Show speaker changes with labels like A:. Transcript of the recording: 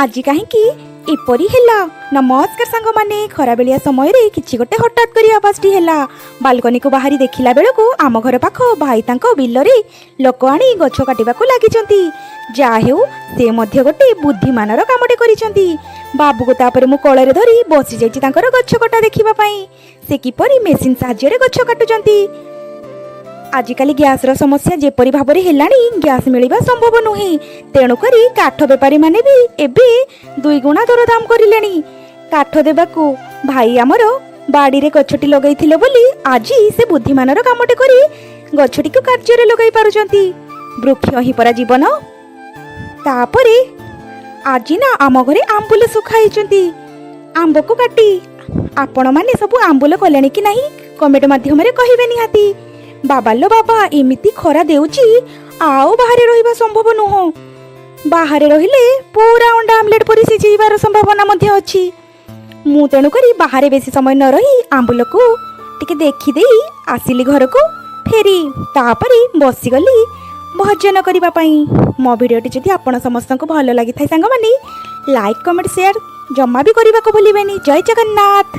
A: ଆଜି କାହିଁକି ଏପରି ହେଲା? ନମସ୍କାର ସାଙ୍ଗମାନେ। ଖରାବେଳିଆ ସମୟରେ କିଛି ଗୋଟେ ହଠାତ୍ କରି ଆବାଜଟି ହେଲା। ବାଲକୋନିକୁ ବାହାରି ଦେଖିଲା ବେଳକୁ ଆମ ଘର ପାଖ ଭାଇ ତାଙ୍କ ବିଲରେ ଲୋକ ଆଣି ଗଛ କାଟିବାକୁ ଲାଗିଛନ୍ତି। ଯାହା ହେଉ, ସେ ମଧ୍ୟ ଗୋଟେ ବୁଦ୍ଧିମାନର କାମଟେ କରିଛନ୍ତି। ବାବୁକୁ ତାପରେ ମୁଁ କୋଳରେ ଧରି ବସିଯାଇଛି ତାଙ୍କର ଗଛ କଟା ଦେଖିବା ପାଇଁ, ସେ କିପରି ମେସିନ୍ ସାହାଯ୍ୟରେ ଗଛ କାଟୁଛନ୍ତି। ଆଜିକାଲି ଗ୍ୟାସର ସମସ୍ୟା ଯେପରି ଭାବରେ ହେଲାଣି, ଗ୍ୟାସ୍ ମିଳିବା ସମ୍ଭବ ନୁହେଁ। ତେଣୁକରି କାଠ ବେପାରୀମାନେ ବି ଏବେ ଦୁଇଗୁଣା ଦରଦାମ କରିଲେଣି କାଠ ଦେବାକୁ। ଭାଇ ଆମର ବାଡ଼ିରେ ଗଛଟି ଲଗାଇଥିଲେ ବୋଲି ଆଜି ସେ ବୁଦ୍ଧିମାନର କାମଟି କରି ଗଛଟିକୁ କାର୍ଯ୍ୟରେ ଲଗାଇ ପାରୁଛନ୍ତି। ବୃକ୍ଷ ହିଁ ପରା ଜୀବନ। ତାପରେ ଆଜି ନା ଆମ ଘରେ ଆମ୍ବୁଲ ଶୁଖା ହେଇଛନ୍ତି ଆମ୍ବକୁ କାଟି। ଆପଣମାନେ ସବୁ ଆମ୍ବୁଲ କଲେଣି କି ନାହିଁ, କମେଣ୍ଟ ମାଧ୍ୟମରେ କହିବେ ନିହାତି। ବାବା ଲୋ ବାବା, ଏମିତି ଖରା ଦେଉଛି, ଆଉ ବାହାରେ ରହିବା ସମ୍ଭବ ନୁହଁ। ବାହାରେ ରହିଲେ ପୁରା ଅଣ୍ଡା ଆମଲେଟ୍ ପରି ସିଝେଇବାର ସମ୍ଭାବନା ମଧ୍ୟ ଅଛି। ମୁଁ ତେଣୁକରି ବାହାରେ ବେଶୀ ସମୟ ନ ରହି ଆମ୍ବୁଲକୁ ଟିକେ ଦେଖିଦେଇ ଆସିଲି ଘରକୁ ଫେରି। ତାପରେ ବସିଗଲି ଭଜନ କରିବା ପାଇଁ। ମୋ ଭିଡ଼ିଓଟି ଯଦି ଆପଣ ସମସ୍ତଙ୍କୁ ଭଲ ଲାଗିଥାଏ ସାଙ୍ଗମାନେ, ଲାଇକ୍, କମେଣ୍ଟ, ସେୟାର ଜମା ବି କରିବାକୁ ଭୁଲିବେନି। ଜୟ ଜଗନ୍ନାଥ।